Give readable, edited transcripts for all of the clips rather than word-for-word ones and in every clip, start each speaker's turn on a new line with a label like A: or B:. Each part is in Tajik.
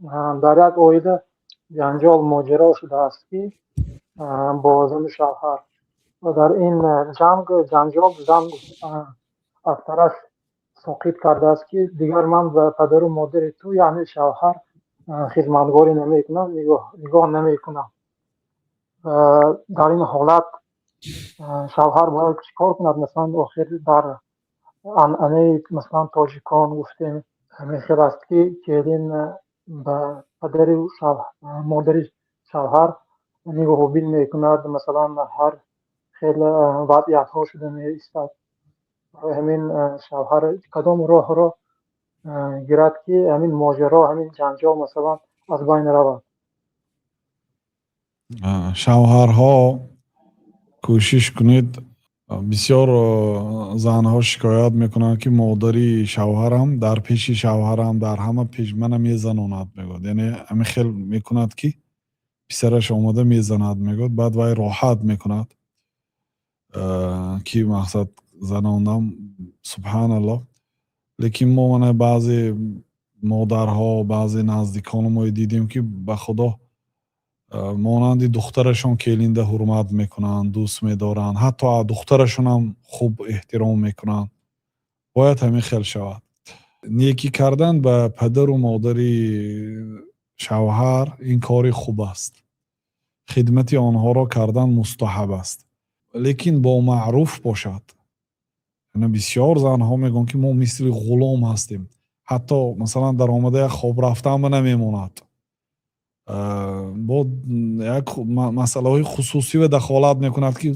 A: Дар як оила ҷанҷол, моҷаро шудааст, ки бо зану шавҳар, ва дар ин ҷанг, ҷанҷол зан аз тараф соқит кардааст, ки дигар ман ба падару модари ту, яъне шавҳар, хизматгорӣ намекунам, нигоҳ намекунам. Дар ин ҳолат шавҳар бояд чӣ кор кунад? Масалан, охир дар анъанаи, масалан, тоҷикон гуфтем, ҳамин хел аст, ки келин ба падари модари шавҳар нигоҳубин мекунад. Масалан, ҳар хел вазъиятҳо шуда меистад. Барои ҳамин шавҳар кадом роҳро гирад, ки ҳамин моҷаро, ҳамин ҷанҷол, масалан, аз байн равад?
B: Шавҳарҳо, кӯшиш кунед. Бисёр занҳо шикоят мекунанд, ки модари шавҳарам дар пеши шавҳарам, дар ҳама пеш мана мезанонад, мегӯяд. Яъне ҳамин хел мекунад, ки писараш омада мезанад, мегӯяд. Баъд вай роҳат мекунад, ки мақсад занондам. Субҳаналлоҳ. Лекин мо мана баъзе модарҳо, баъзе наздикони мо дидем, ки ба Худо, монанди духтарашон келинда ҳурмат мекунанд, дӯст медоранд, ҳатто духтарашонам хуб эҳтиром мекунанд. Бояд ҳамин хел шавад. Некӣ кардан ба падару модари шавҳар ин кори хуб аст, хидмати онҳоро кардан мустаҳаб аст, лекин бо маъруф бошад. Бисёр занҳо мегӯянд, ки мо мисли ғулом ҳастем. Ҳатто, масалан, даромада як хоб рафтанба намемонад, бо як масъалаҳои хусусива дахолат мекунад, ки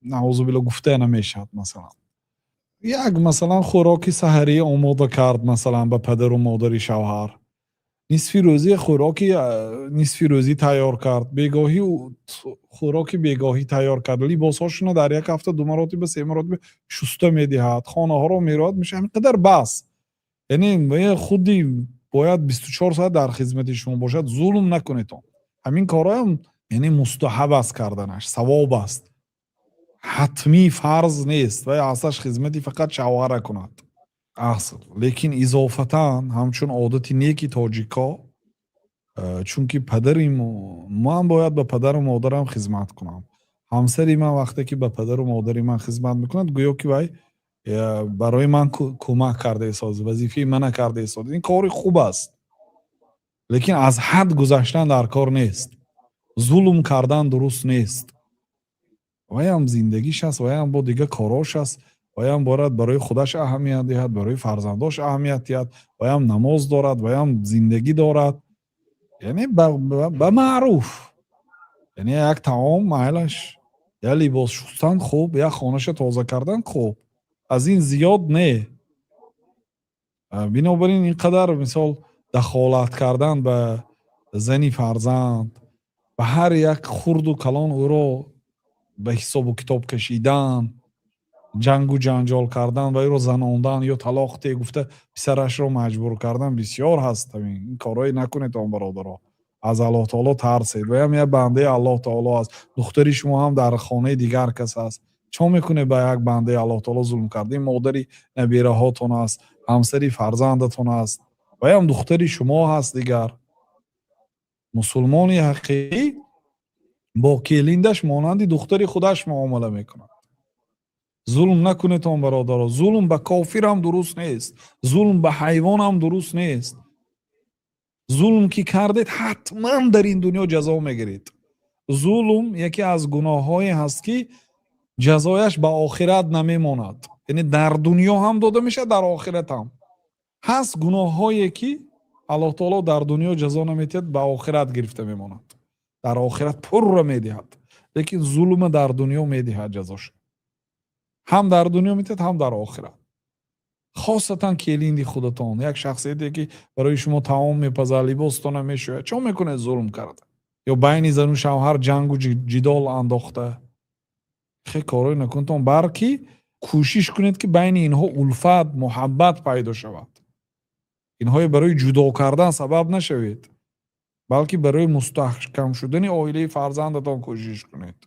B: наъузубилло, гуфта намешавад. Масалан, як, масалан, хӯроки саҳарӣ омода кард, масалан, ба падару модари шавҳар нисфи рӯзӣ хӯроки нисфи рӯзӣ тайёр кард, бегоҳӣ хӯроки бегоҳӣ тайёр кард, либосҳошонро дар як ҳафта ду маротиба, се маротиба шуста медиҳад, хонаҳоро мерояд, меша, ҳамин қадар бас. Яъне худи бояд 24 соат дар хизмати шумо бошад. Зулм накунедон. Ҳамин корҳоям, яъне, мустаҳаб аст карданаш, савоб аст, ҳатмӣ фарз нест. Вай аслаш хизмати фақат шавҳара кунад асл, лекин изофатан ҳамчун одати неки тоҷикҳо, чунки падари ман бояд ба падару модарам хизмат кунам. Ҳамсари ман вақте ки ба падару модари ман хизмат мекунад, гӯё ки вай барои ман кӯмак карда истод, вазифаи мана карда истод. Ин кори хуб аст, лекин аз ҳад гузаштан дар кор нест, зулм кардан дуруст нест. Ваям зиндагиш аст, ваям бо дигар корош аст, ваям бояд барои худаш аҳамият диҳад, барои фарзандош аҳамият диҳад, ваям намоз дорад, ваям зиндагӣ дорад. Яъне ба маъруф, яъне як таом майлаш, як либос шустан хуб, як хонаша тоза кардан хуб, аз ин зиёд не. Бинобар ин ин қадар, мисол, дахолат кардан ба зани фарзанд, ба ҳар як хурду калон ӯро ба ҳисобу китоб кашидан, ҷангу ҷанҷол кардан ва ӯро занондан ё талоқ те гуфта писарашро маҷбур кардан бисёр ҳаст. Ин корҳое накунед он, бародаро, аз Аллоҳ таоло тарсед. Ваям як бандаи Аллоҳ таоло аст. Духтари шумо ҳам дар хонаи дигар кас аст. Чо мекунед ба як бандаи Аллоҳ таоло зулм карда? Ин модари набираҳотон аст, ҳамсари фарзандатон аст, ваям духтари шумо ҳаст. Дигар мусулмони ҳақиқӣ бо келиндаш монанди духтари худаш муомала мекунад. Зулм накунедон, бародаро. Зулм ба кофирам дуруст нест, зулм ба ҳайвонам дуруст нест. Зулм ки кардед, ҳатман дар ин дунё ҷазо мегиред. Зулм яке аз гуноҳҳое ҳаст, ки ҷазояш ба охират намемонад, яъне дар дунё ҳам дода мешавад, дар охират ҳам ҳаст. Гуноҳҳое ки Аллоҳ таоло дар дунё ҷазо наметиҳад, ба охират гирифта мемонад, дар охират пурра медиҳад, лекин зулма дар дунё медиҳад, ҷазош ҳам дар дунё медиҳад, ҳам дар охират. Хосатан келинди худатон, як шахсияте ки барои шумо таом мепазад, либостона мешӯяд, чо мекунед зулм карда ё байни зану шавҳар ҷангу ҷидол андохта? Хе корое накунтон, балки кӯшиш кунед, ки байни инҳо улфат, муҳаббат пайдо шавад. Инҳое барои ҷудо кардан сабаб нашавед, балки барои мустаҳкам шудани оилаи фарзандатон кӯшиш кунед.